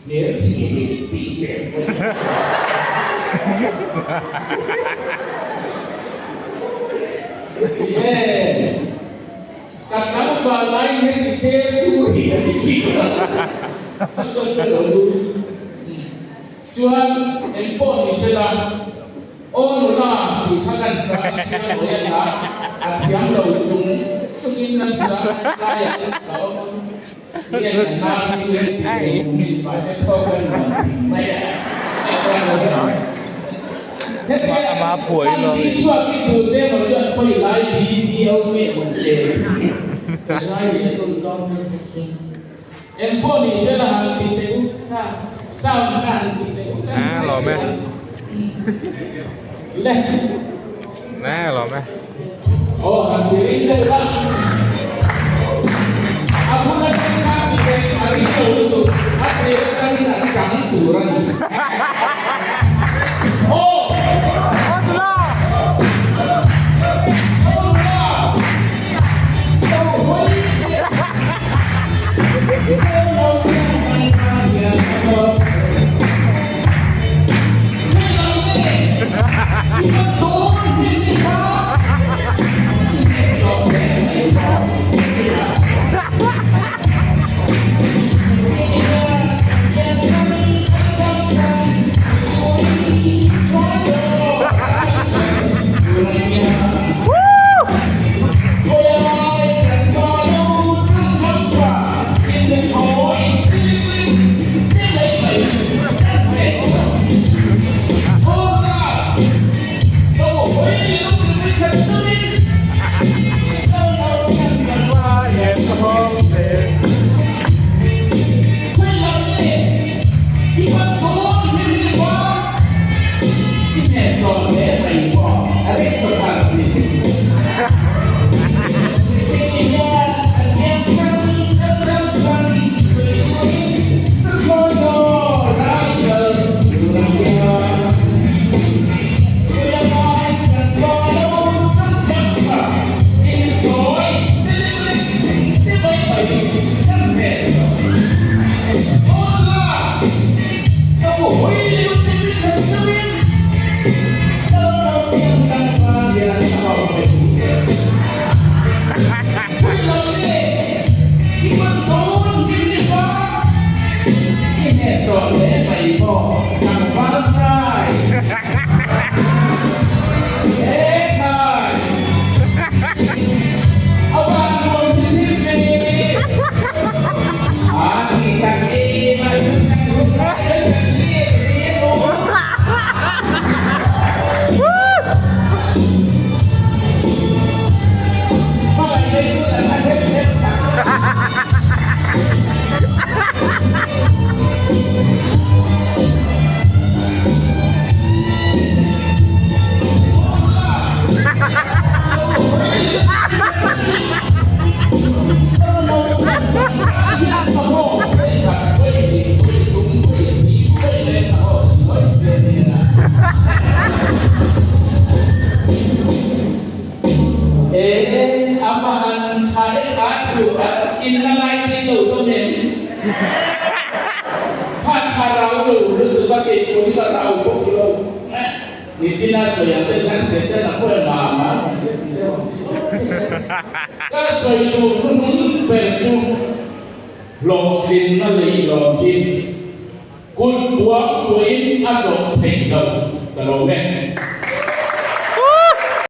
Hmel chhe tih leh Ye, ka tlangval lai heti cher chu hi a ti bik a, ka hre lo lu. Chuan engpawh ni sela, aw nula tih kha kan sa a thiam lo e la, a thiam lo chung chungin kan sa laiah ka awm a. Ama phuai lo À, lò mẹ. Nè, lò mẹ.